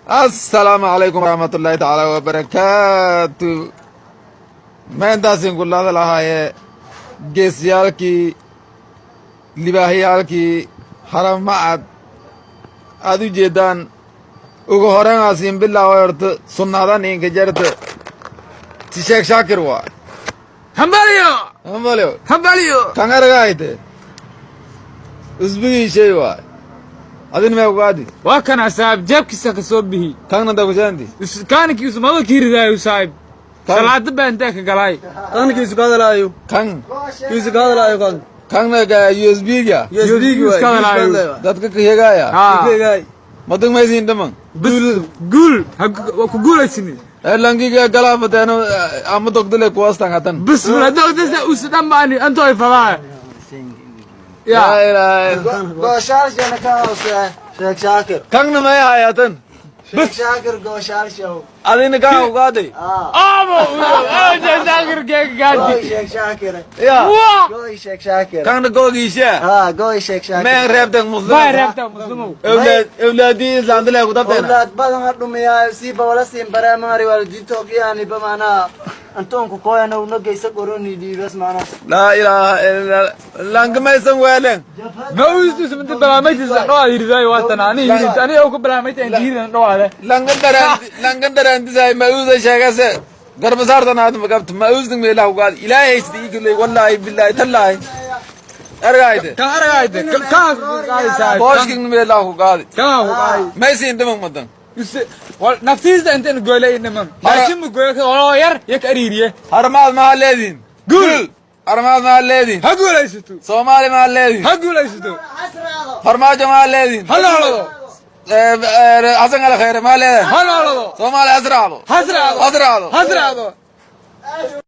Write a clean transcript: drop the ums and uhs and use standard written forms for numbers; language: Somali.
Assalaamu calaykum waraxmatullaahi tacaala wabarakaatu. Ma intaasin kulaada lahaaye geesiyaalkii, libaahyaalkii Haramacad aad u jeeddaan. Ugu horeynaasin bilaaway horta sunnadan inka jarta ti Sheekh Shaakir waa. Hambalyo! Hambalyo! Hambalyo! Kan argayte usbigii shay waay, adin mee kugaadi? Waa kana, saaxib, jeebkiisa ka soo bihi. Kangna dakushanti. Kaanikiisu mada kiiridaayo, saaxib. Salaada baa intee ka galay. Kan kiisu ka hadalaayo. Kan. Kiisu ka hadalaayo kan. Kangna ka USB ga. USB ka hadalaayo. Dadka kahegaya. Haa. Madag maysin dhaman. Bas guul waa ku guulaysini. Langiga galaafateeno ama dogdale kuwaastan hatan. Bas dasa usu dhammaani antoo fadaa. Laa Ya. ilaaha. Gooshaal ka hoose Sheekh Shaakir. Kangna may hayatan. Sheekh Shaakir gooshaal show. Adina kaa ugaaday. Abo Shaakir keega gaadi. Goy Sheekh Shaakir. Ya. Waa. Goy Sheekh Shaakir. Kangna googiisha. Ha, goy Sheekh Shaakir. Meen reebtan muslim. Bay reebta muslimow. Awlaad awlaadii islaamdale ku dabteena. Awlaad badan ha dhumiyaa siiba wala siin bareemari waalidiinta ogyaani ba macnaha antoonku kooyana una geysa qoroni dhiibas macnaha. Laa ilaaha illa langamaysan weelen. Ma uistu minta balaamaytiisa dhawaa yiridaayo waa tan ani yirid ani oo ku balaamayta inta yiridan dhawaade. Langan daraan langan daraantisaay ma-uuda sheegase garbasaartan aad magabta ma-uusdan meelaha ugaad Ilaahay haysta ii kuley, wallaahi billaahi tallaahi argayde. Kan aragayde kan ku qaadi, saaxib. Booshkin meelaha ku qaadi. Kan ku qaadi. Maysiin dhiman madan. Naftiisa intan goylay niman laakiin mu gooyo oo yar yak ariiriye. Harmaad maxaa leediin? Guul! Harmaad maxaa leediin? Ha guulaysato! Soomaali maxaa leediin? Ha guulaysato! Farmaajo maxaa leediin? Ha noolado! Xasan Al Khayre maxaa leedahay? Ha noolado! Soomaali hasraacdo. Hasraacdo! Hasraacdo. Hasraacdo!